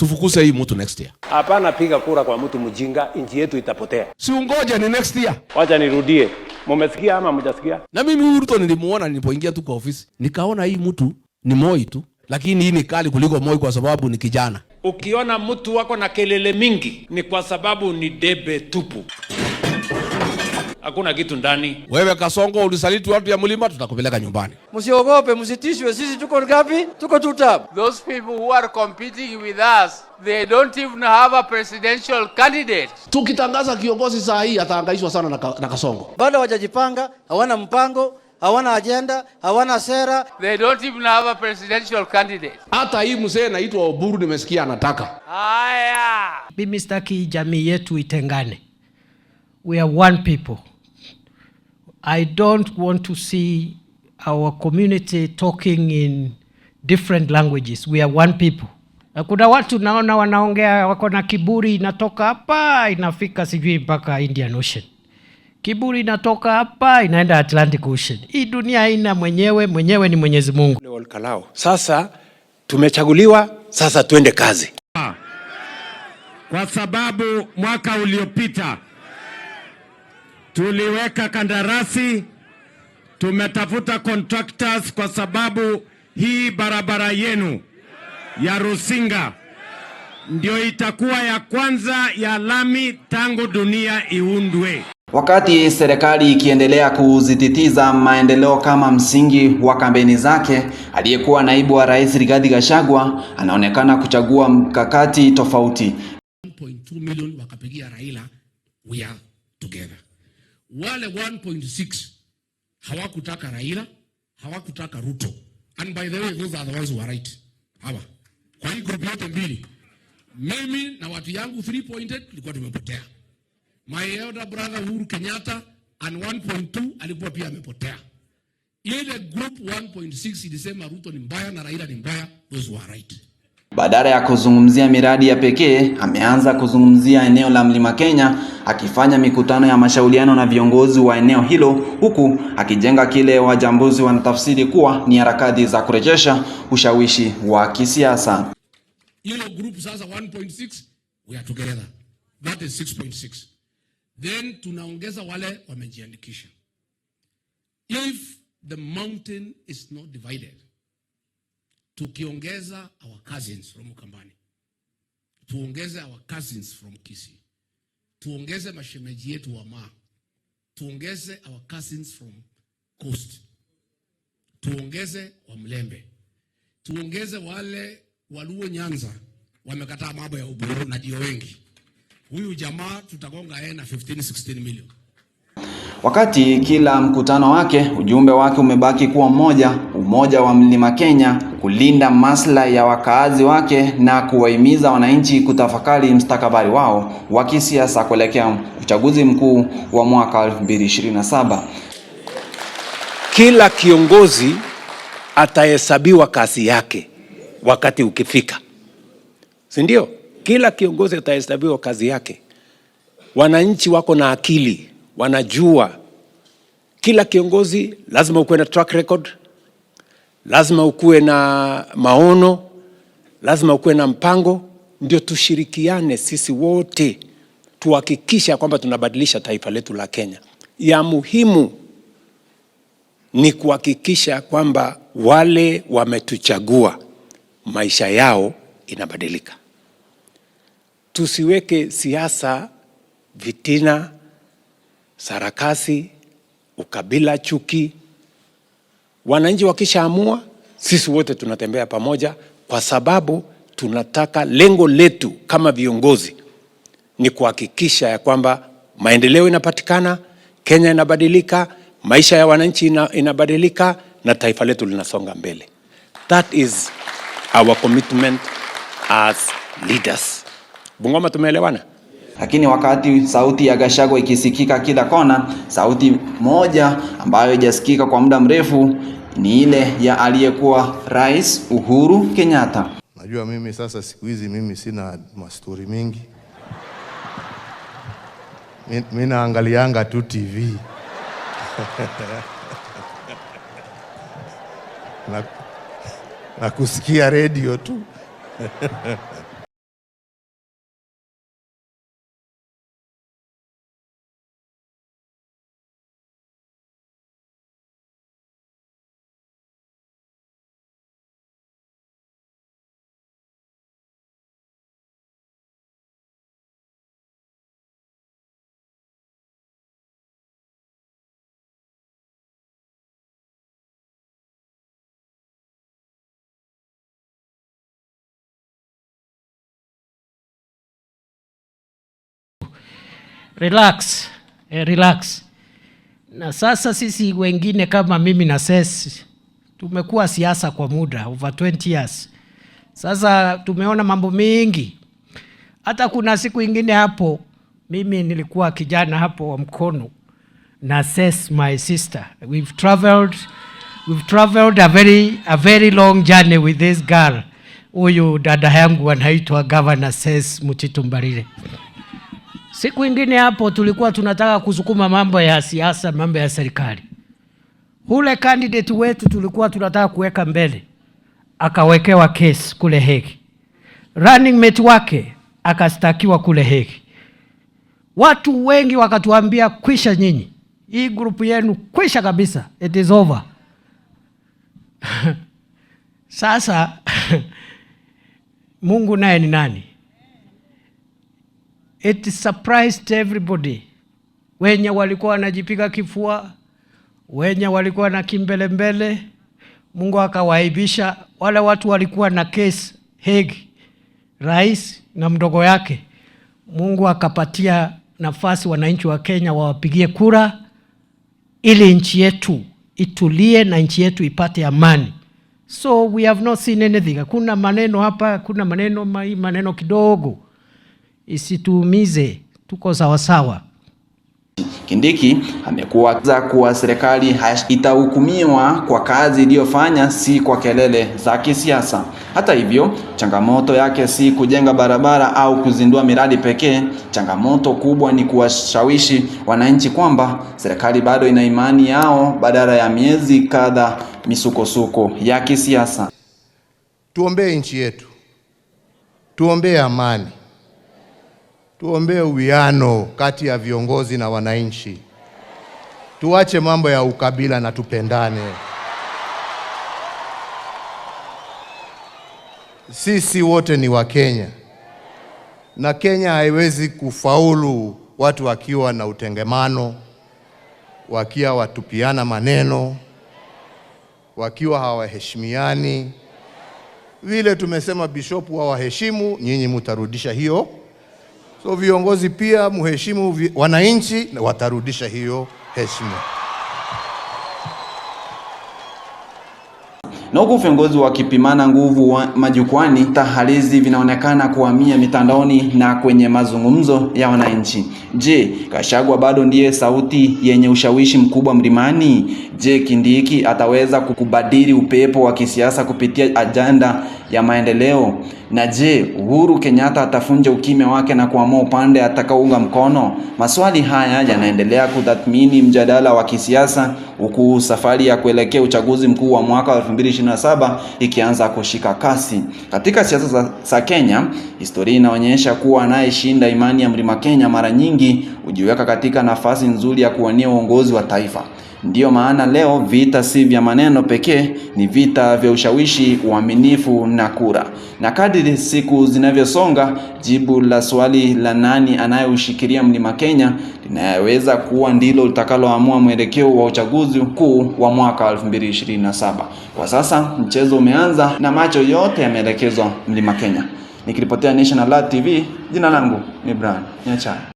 Tufukuze hii mtu next year. Hapana, piga kura kwa mtu mjinga, nchi yetu itapotea. Si ungoje ni next year. Wacha nirudie, mumesikia ama mjasikia? Na mimi huyu Ruto nilimuona nilipoingia tu kwa ofisi, nikaona hii mtu ni Moi tu, lakini hii ni kali kuliko Moi kwa sababu ni kijana. Ukiona mtu wako na kelele mingi ni kwa sababu ni debe tupu, hakuna kitu ndani. Wewe Kasongo ulisaliti watu ya mlima, tutakupeleka nyumbani. Msiogope, msitishwe, sisi tuko ngapi? Tuko two term. Those people who are competing with us, they don't even have a presidential candidate. Tukitangaza kiongozi saa hii atahangaishwa sana na Kasongo. Bado hawajajipanga, hawana mpango, hawana ajenda, hawana sera. They don't even have a presidential candidate. Hata hii mzee naitwa Oburu nimesikia anataka. Haya. Mimi sitaki jamii yetu itengane. We are one people. I don't want to see our community talking in different languages. We are one people. Na kuna watu naona wanaongea wako na kiburi, inatoka hapa inafika sijui mpaka Indian Ocean. Kiburi inatoka hapa inaenda Atlantic Ocean. Hii dunia haina mwenyewe, mwenyewe ni Mwenyezi Mungu. Ol Kalou. Sasa tumechaguliwa, sasa tuende kazi. Kwa sababu mwaka uliopita tuliweka kandarasi, tumetafuta contractors kwa sababu hii barabara yenu ya Rusinga ndio itakuwa ya kwanza ya lami tangu dunia iundwe. Wakati serikali ikiendelea kuzititiza maendeleo kama msingi wa kampeni zake, aliyekuwa naibu wa rais Rigathi Gachagua anaonekana kuchagua mkakati tofauti. 1.2 million wakapigia Raila, we are together. Wale 1.6 hawakutaka Raila, hawakutaka Ruto. And by the way, those are the ones who are right. Hawa. Kwa hii group yote mbili, mimi na watu yangu 3.8 tulikuwa tumepotea. My elder brother Uhuru Kenyatta and 1.2 alikuwa pia amepotea. Ile group 1.6 ilisema Ruto ni mbaya na Raila ni mbaya, those were right. Badala ya kuzungumzia miradi ya pekee, ameanza kuzungumzia eneo la Mlima Kenya, akifanya mikutano ya mashauriano na viongozi wa eneo hilo, huku akijenga kile wachambuzi wanatafsiri kuwa ni harakati za kurejesha ushawishi wa kisiasa. Ile group sasa 1.6 we are together. That is 6.6. Then tunaongeza wale wamejiandikisha. If the mountain is not divided, tukiongeza our cousins from Ukambani, tuongeze our cousins from Kisii, tuongeze mashemeji yetu wa Maa, tuongeze our cousins from Coast, tuongeze wa Mlembe, tuongeze wale Waluo Nyanza wamekataa mambo ya Oburu na ndio wengi. Huyu jamaa tutagonga yeye na 15 16 million. Wakati kila mkutano wake, ujumbe wake umebaki kuwa mmoja, umoja wa Mlima Kenya, kulinda maslahi ya wakaazi wake na kuwahimiza wananchi kutafakari mustakabali wao wa kisiasa kuelekea uchaguzi mkuu wa mwaka 2027. Kila kiongozi atahesabiwa kazi yake wakati ukifika, si ndio? Kila kiongozi atahesabiwa kazi yake. Wananchi wako na akili, wanajua kila kiongozi lazima ukuwe na track record, lazima ukuwe na maono, lazima ukuwe na mpango, ndio tushirikiane sisi wote tuhakikisha kwamba tunabadilisha taifa letu la Kenya. Ya muhimu ni kuhakikisha kwamba wale wametuchagua maisha yao inabadilika. Tusiweke siasa, fitina, sarakasi, ukabila, chuki. Wananchi wakishaamua, sisi wote tunatembea pamoja, kwa sababu tunataka, lengo letu kama viongozi ni kuhakikisha ya kwamba maendeleo inapatikana, Kenya inabadilika, maisha ya wananchi inabadilika na taifa letu linasonga mbele. That is our commitment as leaders. Bungoma, tumeelewana? Lakini wakati sauti ya Gachagua ikisikika kila kona, sauti moja ambayo haijasikika kwa muda mrefu ni ile ya aliyekuwa Rais Uhuru Kenyatta. Najua mimi sasa siku hizi mimi sina mastori mingi. Mi naangalianga tu TV na kusikia redio tu. Relax, relax. Na sasa sisi wengine kama mimi na Ses tumekuwa siasa kwa muda over 20 years. Sasa tumeona mambo mengi. Hata kuna siku ingine hapo mimi nilikuwa kijana hapo wa mkono na Ses, my sister. We've traveled a very long journey with this girl. Huyu dada yangu anaitwa Governor Ses Mutitu Mbarire. Siku ingine hapo tulikuwa tunataka kusukuma mambo ya siasa, mambo ya serikali. Ule candidate wetu tulikuwa tunataka kuweka mbele, akawekewa case kule Hague. Running mate wake akastakiwa kule Hague. Watu wengi wakatuambia, kwisha nyinyi, hii group yenu kwisha kabisa, it is over. Sasa Mungu naye ni nani? It surprised everybody. Wenye walikuwa wanajipiga kifua, wenye walikuwa na kimbelembele, Mungu akawaibisha. Wale watu walikuwa na case Hague, rais na mdogo yake, Mungu akapatia nafasi wananchi wa Kenya wawapigie kura ili nchi yetu itulie na nchi yetu ipate amani. So we have not seen anything. Hakuna maneno hapa, hakuna maneno, maneno kidogo isituumize, tuko sawasawa. Kindiki amekuwa za kuwa serikali itahukumiwa kwa kazi iliyofanya, si kwa kelele za kisiasa. Hata hivyo, changamoto yake si kujenga barabara au kuzindua miradi pekee. Changamoto kubwa ni kuwashawishi wananchi kwamba serikali bado ina imani yao badala ya miezi kadhaa misukosuko ya kisiasa. Tuombee nchi yetu, tuombee amani, tuombee uwiano kati ya viongozi na wananchi, tuache mambo ya ukabila na tupendane. Sisi wote ni Wakenya na Kenya haiwezi kufaulu watu wakiwa na utengemano, wakiwa watupiana maneno, wakiwa hawaheshimiani. Vile tumesema bishopu wawaheshimu, nyinyi mutarudisha hiyo. So viongozi pia muheshimu wananchi, watarudisha hiyo heshima. Na huku viongozi wakipimana nguvu majukwani, tahalizi vinaonekana kuhamia mitandaoni na kwenye mazungumzo ya wananchi. Je, Gachagua bado ndiye sauti yenye ushawishi mkubwa mlimani? Je, Kindiki ataweza kukubadili upepo wa kisiasa kupitia ajenda ya maendeleo? Na je, Uhuru Kenyatta atafunja ukimya wake na kuamua upande atakaounga mkono? Maswali haya yanaendelea kutathmini mjadala wa kisiasa huku safari ya kuelekea uchaguzi mkuu wa mwaka 2027 ikianza kushika kasi. Katika siasa za Kenya, historia inaonyesha kuwa anayeshinda imani ya Mlima Kenya mara nyingi hujiweka katika nafasi nzuri ya kuwania uongozi wa taifa. Ndiyo maana leo vita si vya maneno pekee, ni vita vya ushawishi, uaminifu na kura. Na kadri siku zinavyosonga, jibu la swali la nani anayeushikilia Mlima Kenya linaweza kuwa ndilo litakaloamua mwelekeo wa uchaguzi mkuu wa mwaka 2027. Kwa sasa mchezo umeanza na macho yote yameelekezwa Mlima Kenya. Nikiripotia Nation Alert TV, jina langu ni Brian Nyachae.